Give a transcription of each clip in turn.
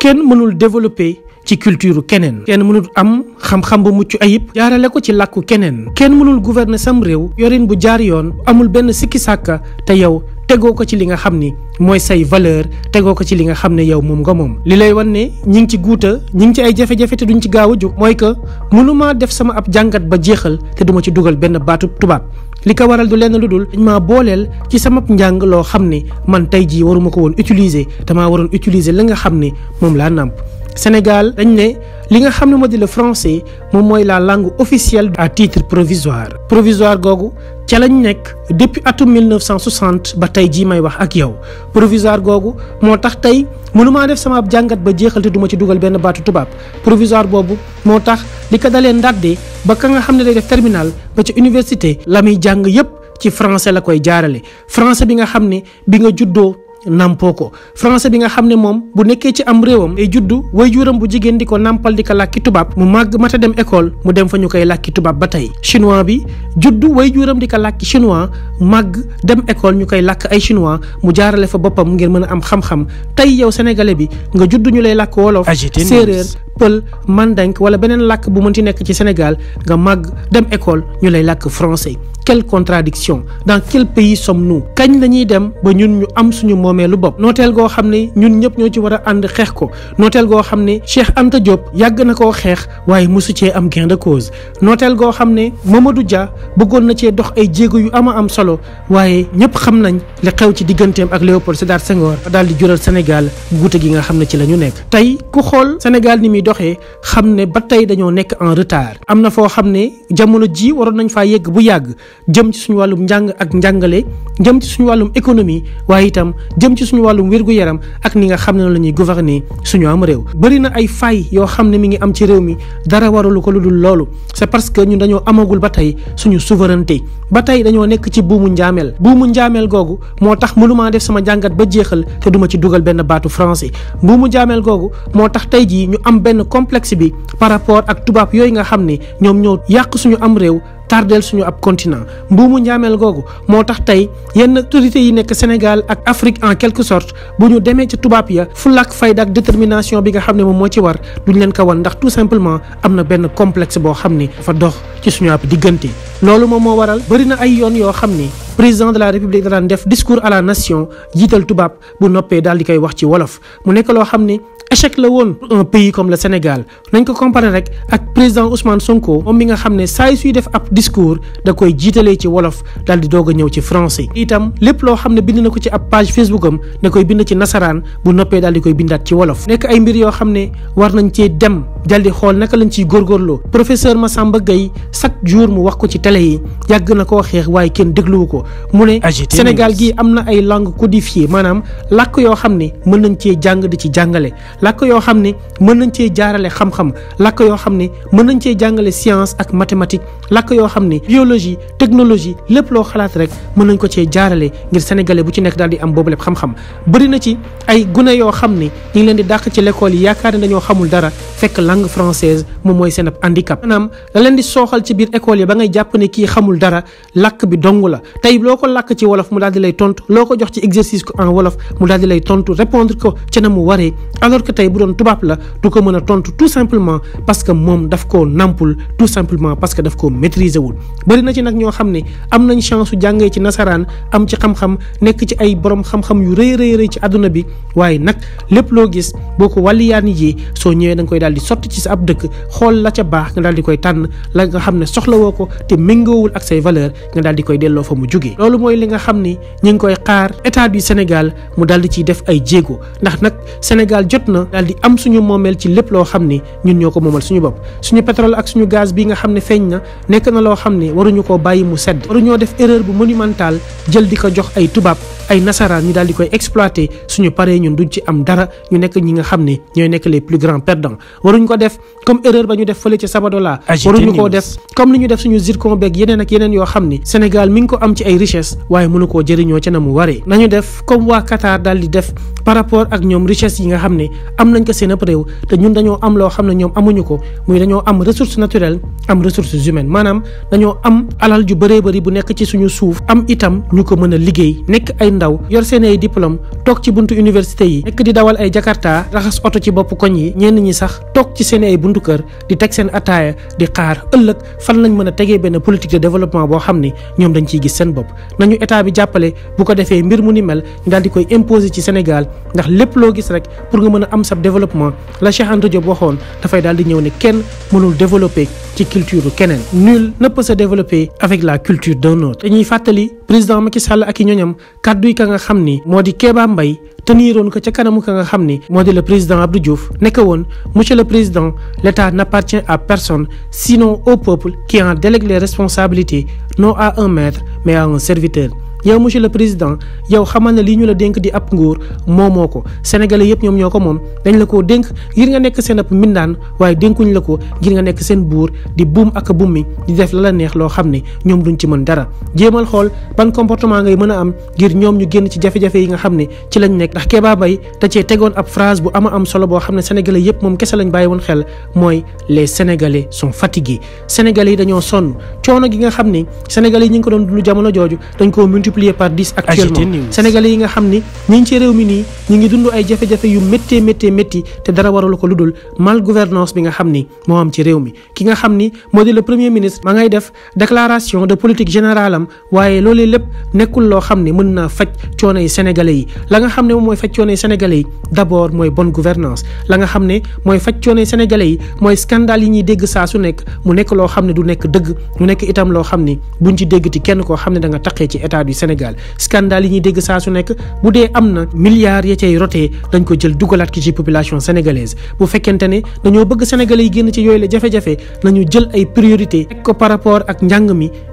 kenn mënul développer ci culture keneen, kenn mënul am xam-xam bu mucc ayib jaarale ko ci làkku keneen, kenn mënul gouverner sam réew yorin bu jaar yoon amul benn sikki sàkka te yow tegoo ko ci li nga xam ni mooy say valeur, tegoo ko ci li nga xam ne yow moom nga moom. li lay wan ne ñi ngi ci guuta ñi ngi ci ay jafe-jafe te duñ ci gaaw a jóg mooy que mënumaa def sama ab jàngat ba jeexal te duma ci dugal benn baatu tubaab. li ko waral du lenn lu dul dañ maa booleel ci sama njàng loo xam ne man tey jii waruma ko woon utiliser, damaa waroon utiliser li nga xam ne moom laa nàmp. Sénégal dañ ne li nga xam ne moo di le français moom mooy la langue officielle à titre provisoire. provisoire googu ca lañ nekk depuis atum 1960 ba tey jii may wax ak yow. provisoire googu moo tax tey mënumaa def sama jàngat ba jeexal te duma ci dugal benn baatu tubaab. provisoire boobu moo tax li ko dalee ndàddee ba ka nga xam ne day def terminal ba ca université la muy jàng yépp ci français la koy jaarale. français bi nga xam ne bi nga juddoo nampoo ko, français bi nga xam ne moom bu nekkee ci am réewam ay juddu waajuram bu jigéen di ko nampal di ko làkki tubaab mu màgg mata dem école mu dem fa ñu koy làkki tubaab ba tey. chinois bi juddu waajuram di ko làkki chinois màgg dem école ñu koy làkk ay chinois mu jaarale fa boppam ngir mën a am xam-xam. tey yow sénégalais bi nga juddu ñu lay làkk wolof, séeréer, pël, mandingue wala beneen làkk bu mënti nekk ci Sénégal nga màgg dem école ñu lay làkk français. Quelle contradiction! Dans quel pays sommes-nous? kañ lañuy dem ba ñun ñu am suñu moomeelu bopp nooteel goo xam ne ñun ñëpp ñoo ci war a ànd xeex ko, nooteel goo xam ne Cheikh Anta Diop yàgg na koo xeex waaye mosu cee am gain de cause, nooteel goo xam ne Mamadou Dia bëggoon na cee dox ay jéego yu ama am solo waaye ñëpp xam nañ li xew ci digganteem ak Léopold Sédar Senghor daal di jural Sénégal guute gi nga xam ne ci la ñu nekk. tey ku xool Sénégal ni muy doxee xam ne ba tey dañoo nekk en retard. am na foo xam ne jamono ji waroon nañ faa yegg bu yàgg jëm ci suñu wàllum njàng ak njàngale, jëm ci suñu wàllum économie waaye itam jëm ci suñu wàllum wér-gu-yaram ak ni nga xam ne la ñuy gouverner suñu am réew. bëri na ay fay yoo xam ne mi ngi am ci réew mi dara waralu ko lu dul loolu, c'est parce que ñun dañoo amagul ba tey suñu souveraineté, ba tey dañoo nekk ci buumu njaameel googu moo tax mënumaa def sama jàngat ba jeexal te duma ci dugal benn baatu français. buumu njaameel googu moo tax tey jii ñu am benn complexe bi par rapport ak tubaab yooyu nga xam ne ñoom ñoo yàq suñu am réew, tardeel suñu ab continent. mbuumu njaameel googu moo tax tey yenn autorités yi nekk Sénégal ak Afrique en quelque sorte bu ñu demee ci tubaab ya fulak fayda ak détermination bi nga xam ne moom moo ci war duñ leen ko wan ndax tout simplement am na benn complexe boo xam ne dafa dox ci suñu ab diggante. loolu moom moo waral bëri na ay yoon yoo xam ne président de la république daan def discours à la nation jiital tubaab bu noppee daal di koy wax ci wolof mu nekk loo xam ne échec la woon un pays comme le Sénégal. nañ ko comparer rek ak président Ousmane Sonko moom mi nga xam ne saa suy def ab discours da koy jiitalee ci wolof daal di doog a ñëw ci français. itam lépp loo xam ne bind na ko ci ab page Facebook am da koy bind ci nasaraan bu noppee daal di koy bindaat ci wolof. nekk ay mbir yoo xam ne war nañ cee dem dal di xool naka lañ ciy góorgóorloo. professeur Massamba Gueye chaque jour mu wax ko ci télé yi yàgg na koo xeex waaye kenn dégluwu ko mu ne Sénégal gii am na ay langues codifiées maanaam làkk yoo xam ne mën nañ cee jàng di ci jàngale, làkk yoo xam ne mën nañ cee jaarale xam-xam, làkk yoo xam ne mën nañ cee jàngale science ak mathématique, làkk yoo xam ne biologie technologie lépp loo xalaat rek mën nañ ko cee jaarale ngir sénégalais bu ci nekk daal di am boobu lépp xam-xam. bëri na ci ay gune yoo xam ne ñu ngi leen di dàq ci l'école yi yaakaar ne dañoo xamul dara fekk langue française moom mooy seen ab handicap. maanaam la leen di sooxal ci biir école yi ba ngay jàpp ne kii xamul dara làkk bi dong la. tey loo ko làkk ci wolof mu daal di lay tontu, loo ko jox ci exercice ko en wolof mu daal di lay tontu répondre ko ci na mu waree, alors que tey bu doon tubaab la du ko mën a tontu tout simplement parce que moom daf koo nampul, tout simplement parce que daf koo maîtriser wul. bëri na ci nag ñoo xam ne am nañ chance su jàngee ci nasaraan am ci xam-xam nekk ci ay borom xam-xam yu rëy ci àdduna bi waaye nag lépp loo gis boo ko wàlliyaani jee soo ñëwee da nga koy daal di sotti ci sa ab dëkk xool la ca baax nga daal di koy tànn la nga xam ne soxlawoo ko te méngoowul ak say valeur nga daal di koy delloo fa mu jugee. loolu mooy li nga xam ne ñu ngi koy xaar état du Sénégal mu daal di ciy def ay jéego ndax nag Sénégal jot na daal di am suñu moomeel ci lépp loo xam ne ñun ñoo ko moomal suñu bopp. suñu pétrole ak suñu gaz bi nga xam ne feeñ na nekk na loo xam ne waruñu koo bàyyi mu sedd, waruñoo def erreur bu monumentale jël di ko jox ay tubaab ay nasaraan ñu daal di koy exploiter suñu paree ñun duñ ci am dara ñu nekk ñi nga xam ne ñooy nekk les plus grands perdants. waruñ ko ko def comme erreur ba ñu def fële ci Sabadola. waruñu koo def comme li ñu def suñu zircon beeg yeneen ak yeneen yoo xam ni Sénégal mi ngi ko am ci ay richesse waaye mënu koo jëriñoo ca na mu waree. nañu def comme waa Qatar daal di def par rapport ak ñoom richesse yi nga xam ne am nañ ko seen ab réew te ñun dañoo am loo xam ne ñoom amuñu ko muy dañoo am ressource naturelle am ressources humaines maanaam dañoo am alal ju bëree bëri bu nekk ci suñu suuf am itam ñu ko mën a liggéey nekk ay ndaw yor seen ay diplôme toog ci buntu université yi nekk di dawal ay jakarta raxas oto ci bopp koñ yi ñenn ñi sax toog ci seen ay buntu kër di teg seen ataaya di xaar ëllëg fan lañ mën a tegee benn politique de développement boo xam ni ñoom dañ ciy gis seen bopp nañu état bi jàppale bu ko defee mbir mu ni mel ñu daal di koy imposer ci Sénégal ndax lépp loo gis rek pour nga mën a am sa développement la Cheikh Anta Diop waxoon dafay daal di ñëw ne kenn mënul développer ci culture keneen nul ne peut se développer avec la culture d'un autre dañuy fàttali président Macky Sall ak i ñoñam kàddu ka nga xam ni moo di Kéba Mbaye teniroon ko ca kanamu ka nga xam ni moo di le président Abdou Diouf nekk woon monsieur le président l'État n'appartient à personne sinon au peuple qui en délègue les responsabilités non à un maître mais à un serviteur. yow monsieur le président yow xamal na lii ñu la dénk di ab nguur moomoo ko sénégalais yëpp ñoom ñoo ko moom dañ la koo dénk ngir nga nekk seen ab mbindaan waaye dénkuñ la ko ngir nga nekk seen buur di buum ak buum mi di def la la neex loo xam ne ñoom duñ ci mën dara jéemal xool ban comportement ngay mën a am ngir ñoom ñu génn ci jafe-jafe yi nga xam ne ci lañ nekk ndax Kéba Mbaye da cee tegoon ab phrase bu ama am solo boo xam ne sénégalais yëpp moom kese lañ bàyyi woon xel mooy les sénégalais sont fatigués sénégalais yi dañoo sonn coono gi nga xam ne sénégalais yi ñu ngi ko doon dund jamono jooju dañ koo multiplier par 10 actuellement sénégalais yi nga xam ni ñi ngi ci réew mi nii ñi ngi dund ay jafe-jafe yu métti te dara waralu ko lu dul mal gouvernance bi nga xam ni moo am ci réew mi ki nga xam ni moo di le premier ministre ma ngay def déclaration de politique générale am waaye loolee lépp nekkul loo xam ne mën naa faj coono yi sénégalais yi la nga xam ne moom mooy faj coono yi sénégalais yi d'abord mooy bonne gouvernance la nga xam ne mooy faj coono yi sénégalais yi mooy scandale yi ñuy dégg saa su nekk mu nekk loo xam ne du nekk dëgg mu nekk itam loo xam ni buñ ci dégg ti kenn koo xam ne da nga taqee ci état du Sénégal scandale yi ñuy dégg saa su nekk bu dee am na milliards ya cay rotee dañ ko jël dugalaat ki ci population sénégalaise bu fekkente ne dañoo bëgg sénégalais yi génn ci yooyu la jafe-jafe nañu jël ay priorité teg ko par rapport ak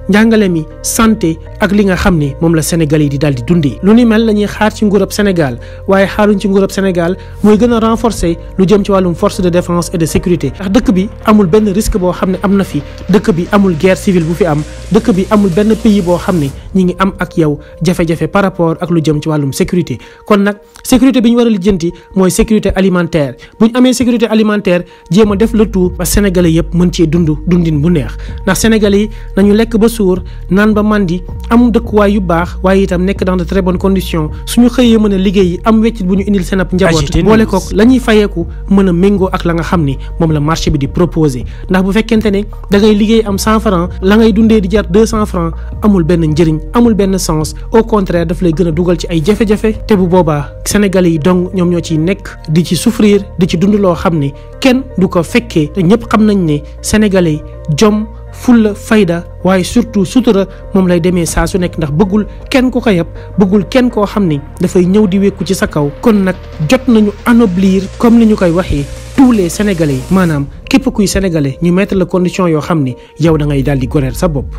njàngale mi santé ak li nga xam ne moom la sénégalais yi di daal di dundee lu ni mel la ñuy xaar ci nguurab Sénégal waaye xaaruñ ci nguurab Sénégal mooy gën a renforcer lu jëm ci wàllum force de défense et de sécurité ndax dëkk bi amul benn risque boo xam ne am na fi dëkk bi amul guerre civile bu fi am dëkk bi amul benn pays boo xam ne ñi ngi am ak yow jafe-jafe par rapport ak lu jëm ci wàllum sécurité kon nag sécurité bi ñu war a lijjanti mooy sécurité alimentaire bu ñu amee sécurité alimentaire jéem a def le tout ba sénégalais yëpp mën cee dundin bu neex ndax sénégalais yi nañu lekk ba suur naan ba mandi am dëkkuwaay yu baax waaye itam nekk dans de très bonnes conditions suñu xëyee mën a liggéey am weccit bu ñu indil seen ab njaboot boole kook la ñuy fayeeku mën a méngoo ak la nga xam ni moom la marché bi di proposé ndax bu fekkente ne da ngay liggéey am 100 francs la ngay dundee di jar 200 francs amul benn njëriñ amul benn sens au contraire daf lay gën a dugal ci ay jafe-jafe te bu boobaa sénégalais yi dong ñoom ñoo ciy nekk di ci souffrir di ci dund loo xam ne kenn du ko fekkee te ñëpp xam nañ ne sénégalais jom fulla fayda waaye surtout sutura moom lay demee saa su nekk ndax bëggul kenn ku ko yab bëggul kenn koo xam ni dafay ñëw di wékku ci sa kaw kon nag jot nañu anoblir comme ni ñu koy waxee tous les sénégalais maanaam képp kuy sénégalais ñu mettre la condition yoo xam ni yow da ngay daal di goreer sa bopp.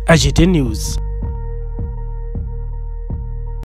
AGT News.